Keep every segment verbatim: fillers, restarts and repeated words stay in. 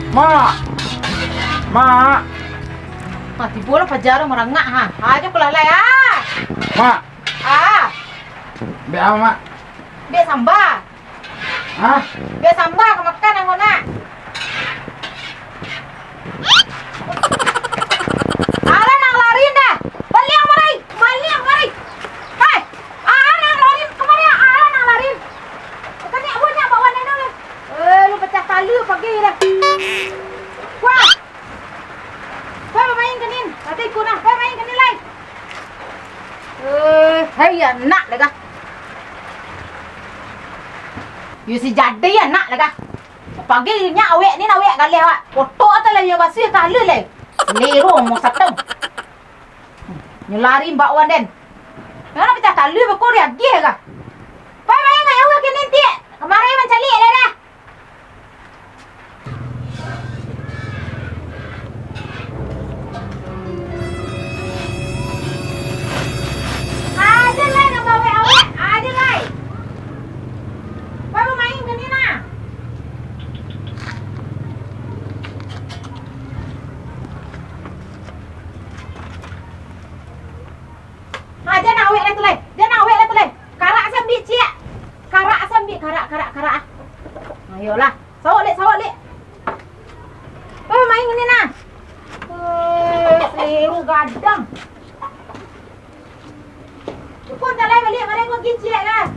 Mak! Mak! Ah, tibo lah paja tu marangak, ha. Ah, jo kulalai, ah. Mak! Ah. Bek apo, Mak? Bek samba. Hah? Bek samba ka makan, anggo nak. Alah, nak lari dah. Baliak kamari. Baliak kamari. Hei. Ah, nak lari kamari. Ah, nak lari. Bukan ni, bukan ni, bawa nenek ni. Eh, lu pacah tali pagi dah. Wah. Pai bamain ka nin. Kata iko nah, pai main ka nin lai. Eh, hai, anak lega. Yo si jadi anak lega. Pagi nyo awek ni, awek galeh awak. Otok tu lah yo basuah ka alun lai. Lero mo satang. Nyo lari mbak wan den. Nyo lah pacah tali beko diagiah ka. Pai main ka yo ka nin tiak. Kamari mancaliak lai dah. Aja lai, nak bawek-awek, aja lai. Baru main ke ni nah. Ha, jan awek lah tu lai. Jan awek lah tu lai. Karak sambiak ciek. Karak sambiak, karak, karak, karak ah. Ayolah. Sawak lek, sawak lek. Oh, main ni nah. Eh, seliru gadang. Kau tak lai baliak, baliak kau kicik lah.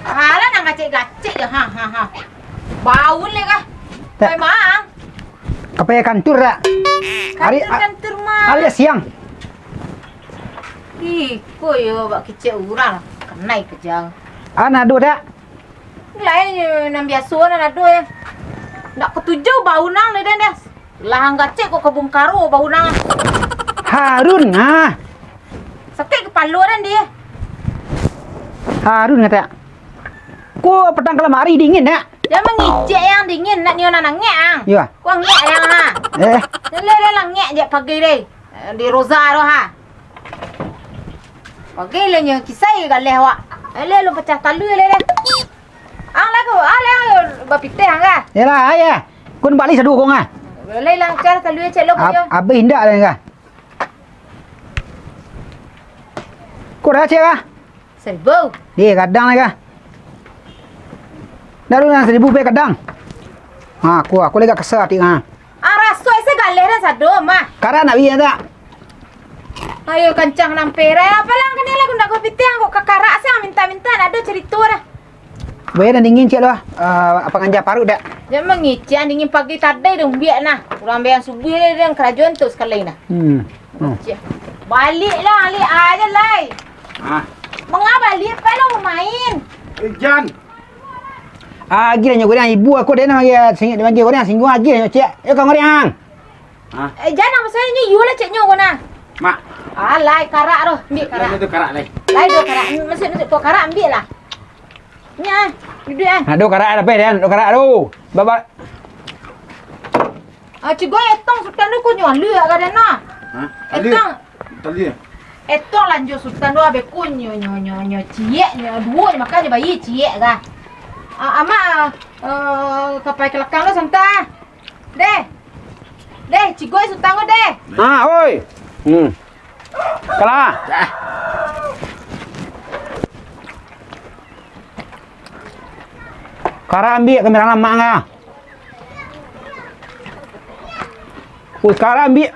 Alah, nan gacek-gacek je, ha, ha, ha. Baun le kah? Tak. Memang. Ka pai kantur tak? Kantur, ari, a-, kantur mah. Ari siang. Ih, ko yo bak kicek urang, kanai kejang. Ah, nado tak? Lain nan biaso nan ado yo. Ndak katuju baunang deh, den, deh. Lah ang gacek kok kabun karo baunang. Harun, ah. Sakik kapalo den deh. Harun kato. Ko patang kalamari dingin, nak? Jan mangicek yang dingin, nak nio nan angek ang. Iyo. Ko angek yang ha. Eh. Lele, lele angek je pagi deh. Di Roza tu ha. Pagi le nyo kisai galeh awak. Lele lu pacah talua lele. Ang lah ko, ah, lah bapitih ang kah? Yalah, ayah. Kun bali saduo kong ah. Lai langkah talua cek lo. Ab-, abih indak lai kah? Ko dah cek kah? Saribu. Eh, kadang lai kah? Dah lu nan saribu pe kadang. Ha, ko, ko lai agak kesa atik ha. Ah, raso ese galeh dah sado mah. Karak nak bia tak? Ayo kancang nampe rai. Apalah kini lagu ndak ko pitih kok kakarak sih minta-minta nak ado cerita dah. Buaya dah dingin cek lo ah. Eh, apa nganja parut dak? Jan mangicek dingin pagi tadi dong biak nah. Urang bayang subuh dia dan kerajuan tu sekali nah. Hmm. Hmm. Cek. Balik lah, alik aja lai. Ah. Mengapa balik? Apa lo main? Eh, Jan. Ah, agi lah nyo goreng ibu aku deh nah, agi singit agi goreng singgung agi lah nyo cek. Yo kang goreng ang. Ah. Eh, jan ang masalah nyo iyo lah cek nyo kona. Mak. Ah, lai karak tu, ambil karak. Itu karak lai. Lai do karak. Maksud maksud kau karak ambil lah. Nya, duduk ah. Ado karak ado peh den, ado karak tu. Baba. Ah, cigo etong sutan tu kau nyo alu agak dana. Hah? Alu? Etong. Tali ya? Etong lanjur sutan tu abis kau nyo nyo nyo nyo ciek nyo duo nyo makan nyo bayi ciek kah. Ah, amak ah, eh, kapai ke lakang tu santa. Deh. Deh, cigo sutan tu deh. Ah, oi. Hmm. Kalah. Karak ambiak kamera lamak ngah. Uih, karak ambiak.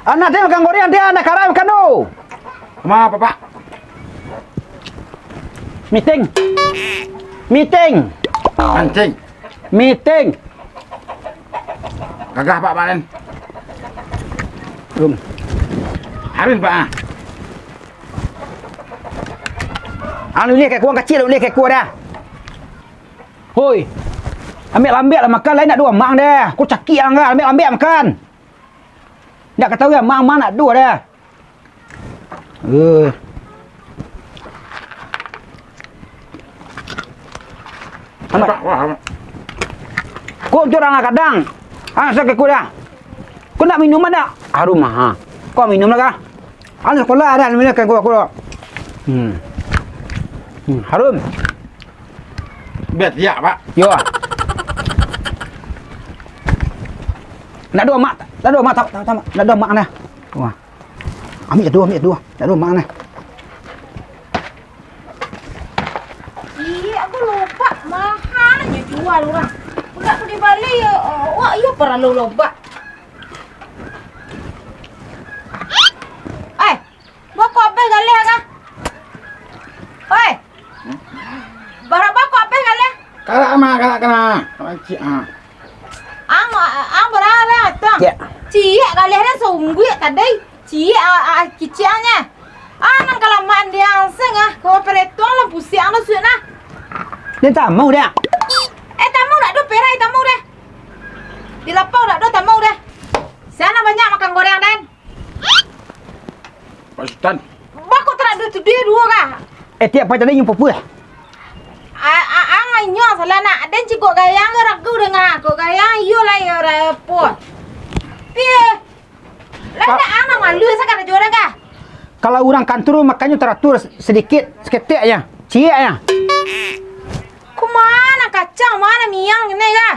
Anak teh makan goreng, teh anak karak makan tu. Ma, Bapak? Meeting. Meeting. Mancing. Meeting. Gagah, Pak, Pak, den. Rum. Harus, Pak, ah. Anu ni kek kuang kacil, ni kek kuang dah. Hoi. Ambiak lambiak lah makan, lain nak duo mang dah. Ku cakik angga, ambiak lambiak makan. Ndak katahui mang, mang nak duo dah. Eh. Pak, wah, Pak. Kok tu urang kadang. Ah, sakik kuda. Kau nak minum ada? Harum, ha. Kau minum lah, kah? Anu, sekolah ada, minum kan gua, gua. Hmm. Hmm, harum. Biar siap, Pak. Yo. Nak dua mak, nak dua mak, tak, tak, tak, nak dua mak nah. Wah. Ambil dua, ambil dua. Nak dua mak nah. Ih, aku lobak mahal nyo jual urang. Budak aku dibali yo, wak iyo paralu lobak. Eh, bako abih galeh kah? Oi, bara bako abih galeh? Karak mah, karak kena. Karak ciek, ah. Ang, ang bara lah tu. Ciek. Ciek galeh dah sungguik tadi. Ciek, ah, ah, kiciangnyo. Ah, nan kalamaan di ang seng, ah. Kau peretuang lah pusiang lah suik nah. Dia tak mau dah. Eh, tamu dak do perai tamu dah. Di lapau dak do tamu dah. Siapa banyak makan goreng, Den? Pak Sutan. Bako tarak duo tu dia duo kah? Eh, tiap pai tadi nyo popue. A, a, ang inyo salah nak. Den cik kok gayang ke ragu dengar. Kok gayang iyo lah iyo rapo. Pie. Lah nak ang malu sa karajo den kah? Kalau urang kantor makannyo taratur sedikit, seketek aja. Ciek aja. Kumana kacang, mana miang kene kah?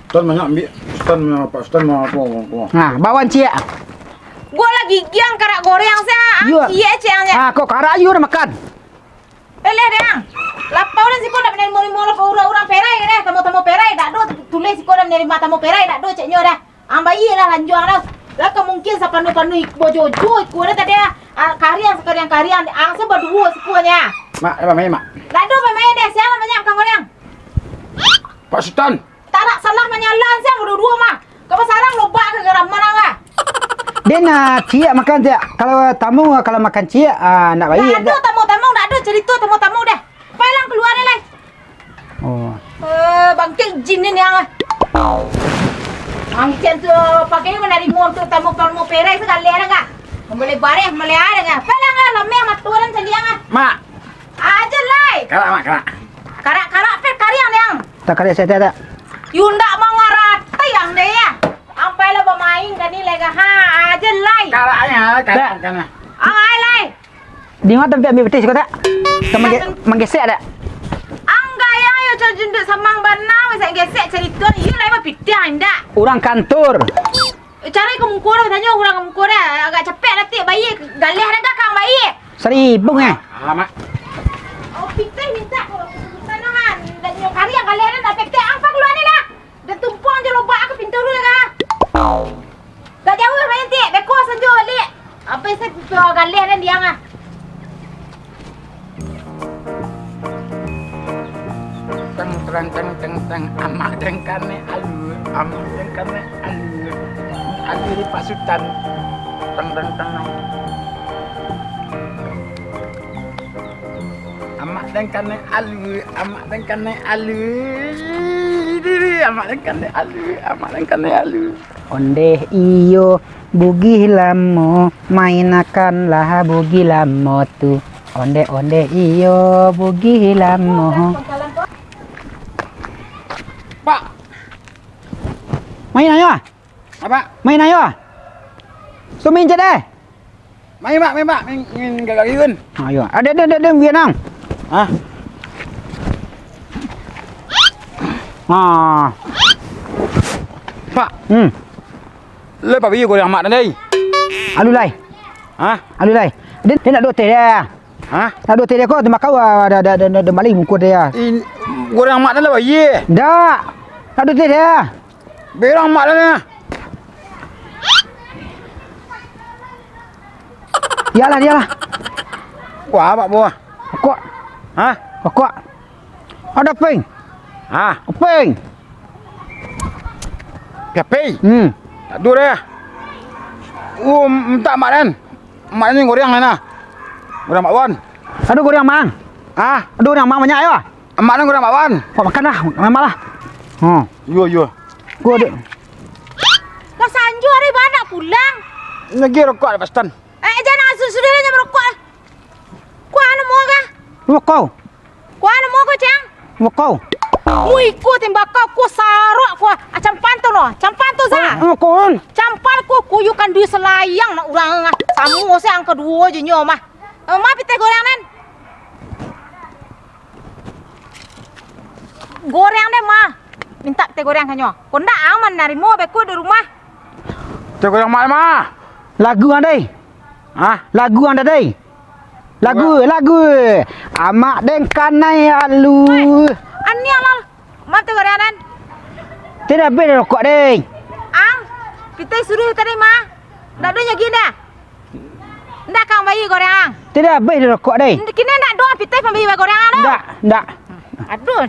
Sutan banyak ambiak. Sutan, Pak Sutan mau apa, mau apa? Nah, bawan ciek. Gua lagi giang karak goreng sa, ah, iyo. Ciek, ciek, ciek. Ah, kok karak iyo dah makan? Peleh deh, ang. Lapau dah siko dah menerima-nerima lah urang-urang perai deh, tamu-tamu perai, dak do tulis siko dah menerima tamu perai, dak do ceknyo dah. Ang bayie lah lanjuang dah. Lah ka mungkin sapanuah-panuah ik-, bojojo iko dah tadi ah. Ah, kariang sakariang kariang, ang sa baduo siko nya. Mak, dah main, Mak. Dak do main deh, siapa banyak makan goreng? Pak Sutan. Tarak salah manyalah siang duo-duo mah. Ka basarang lobak ka garaman ang lah. Den, ah, ciek makan ciek. Kalau tamu, ah, kalau makan ciek, ah, nak bayie. Dak ado tamu-tamu, dak ado carito tamu-tamu deh. Pai lang kalua deh lai. Oh. Eh, bangkek jin ni ang lah. Angkian tu pakai manarimo tu tamu-tamu perai sagalo dah kah. Mambaleh bareh, mambaleh air dah kah. Pai lang lah, lameh mato dan caliak ang lah. Mak. Aja lai. Karak, Mak, karak. Karak-karak pe kariang deh ang. Tak kariang saya tak. Yu ndak mangaratai ang deh ya. Ampai lah bamain kani lai ka. Ha, aja lai. Karaknya, karak, karak. Ang ai lai. Di ma tampek ambiak pitih siko tak? Ka mangge-, manggesek dak? Ang gayang yo cari junduk samang bana, masa gesek carito ni. Iyo lai bapitih indak. Urang kantor. Eh, cari ka muko dah, tanyo urang ka muko dah. Agak capek lah, tik, bayie. Galeh dah kah, kang, bayie? Saribu, eh. Alamak. Oh, pitih mintak ko, keputusan, han. Dan nyo kari yang galeh dah, dah pitih. Apa kalua ni dah? Dah tumpuang jo lobak ka pintu dulu dah. Dah jauah main, tik. Beko sanjo balik. Apa isi pintu galeh dah diang ah. Tang, tang, tang, tang, tang. Amak den kanai alua, amak den kanai alua. Alua di Pak Sutan. Tang, tang, tang, tang. Amak den kanai alua, amak den kanai alua. Amak den kanai alua, amak den kanai alua. Ondeh iyo, bugih lamo, mainakanlah bugih lamo tu. Ondeh, ondeh iyo, bugih lamo. Pak. Main ayo. Apa? Main ayo. Sumin cedeh. Main, Mak, main, Mak. Main, main gagak-gagak. Ayo. Ada, ada, ada, ada, biar nang. Hah? Ah. Pak. Hmm. Lai pabi goreng amak tadi. Alu lai. Hah? Alu lai. Dia, dia nak dua teh dia. Hah? Nak dua teh dia kau, dia makan, ah, ada, ada, ada, ada maling muka dia. In-, goreng amak tadi lah, ye. Dak. Nak dua teh dia. Berang mak dah nah. Iyalah, iyalah. Wah, abak buah. Rokok. Hah? Rokok. Ada ping. Hah? Ping. Kapi? Hmm. Tak ada dah. Um, minta mak dan. Mak ni goreng lah nah. Goreng mak wan. Ada goreng mang. Hah? Ada goreng mang banyak ya? Amak nan gorang bakwan. Kau makan lah, makan lah. Hmm. Iyo, iyo. Gua dek. Lah sanjo hari banak pulang. Lagi rokok ada pastan. Eh, jangan asuh sudah lah, jangan rokok lah. Kuah anu mau kah? Rokok. Kuah anu mau kau, Cang? Bakau. Mu iko tembakau ko sarok ko. Ah, campan tu no. Campan tu, Za. Bakau. Campan ko kuyukan duit selayang nak urang ah. Samo se ang kaduo je nyo mah. Eh, ma pitih goreng nan? Goreng den, ma. Mintak pitih goreng ka nyo. Ko ndak ang manarimo beko di rumah. Pitih goreng ma, ma? Lagu ang, dai. Hah? Lagu ang, dai. Lagu, lagu. Amak den kanai alu. Oi, aniang lah. Ma pitih goreng nan? Tadi abih dah rokok, dai. Ang, pitih suruh tadi, ma. Ndak ado nyo gin dah. Ndak kang bayi goreng ang. Tidak abih di rokok deh. Kini ndak doh pitih pambali goreng ang tu. Ndak, ndak. Aduh.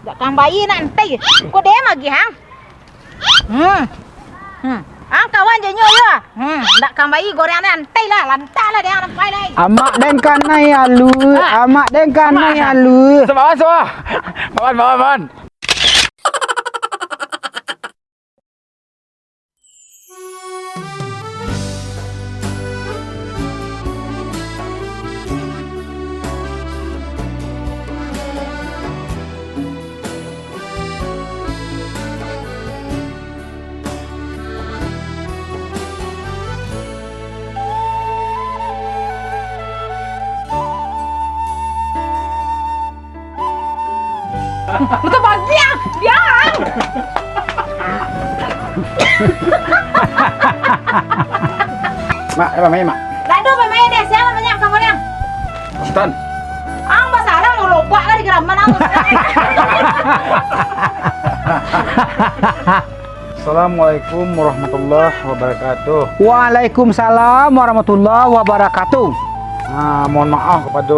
Ndak kang bayi nak antai. Ko dem lagi ang. Hmm. Hmm. Ang kawan je nyo yo. Hmm. Ndak kang bayi goreng ang antai lah. Lantah lah deh ang nampai lai. Amak den kanai alu. Ah. Amak den kanai alu. Sabar, sabar. Sabar, sabar, sabar. Lu tu bagi ah, diam. Mak, eh, pamain, Mak. Lado pamain deh, siapa banyak kamu yang? Tan. Ang basarang mau lobak lah di geraman ang. Assalamualaikum warahmatullahi wabarakatuh. Waalaikumsalam warahmatullahi wabarakatuh. Ah, mohon maaf kepada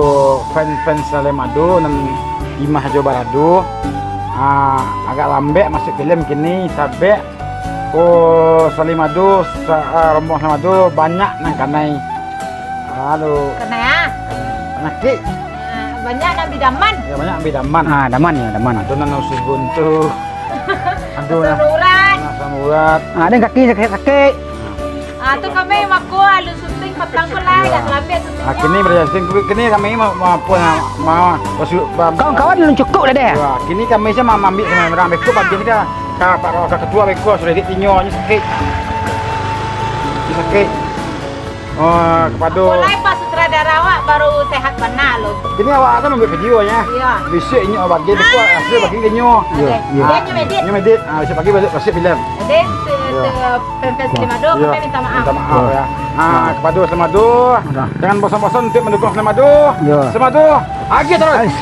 fans-fans Saleh Mado nan imah jo barado. Ah, agak lambek masuk filem kini, sabab, oh, Saleh Mado, sa-, ah, rombongan Saleh Mado banyak nan kanai. Halo. Kanai ah? Panyakik. Ah, banyak nan bidaman. Ya, banyak bidaman. Ah, daman ya, daman. Ado nan usus buntu. Ado nan asam urat. Nan asam urat. Ah, ado nan kaki sakik-sakik. Ah, tu kami mako alun syuting patang ko lah, agak lambat syuting. Ah, kini baraja syuting. Kini kami ma-, ma-, apa, ma-, ma-, basu-, ba-, kawan-kawan alun cukup lah deh. Ya, kini kami se ma-, maambiak samo urang beko pagi ni ka, ka, ka, ka ketua beko sudah ditinyo nyo sakik. Nyo sakik. Oh, kapado. Mulai pas sutradara awak baru sehat bana lo. Kini awak kan ambil video nya. Iya. Bisuak inyo bagi beko, hasil bagi inyo. Oke. Iya. Ah, dia nyo edit. Nyo edit. Ah, bisuak pagi balik, balik filem. Jadi, se-, se-, fans-fans Saleh Mado, kami minta maaf. Minta maaf ya. Ah, kapado Saleh Mado, jangan bosan-bosan untuk mendukung Saleh Mado. Iya. Saleh Mado, agih terus. Ais.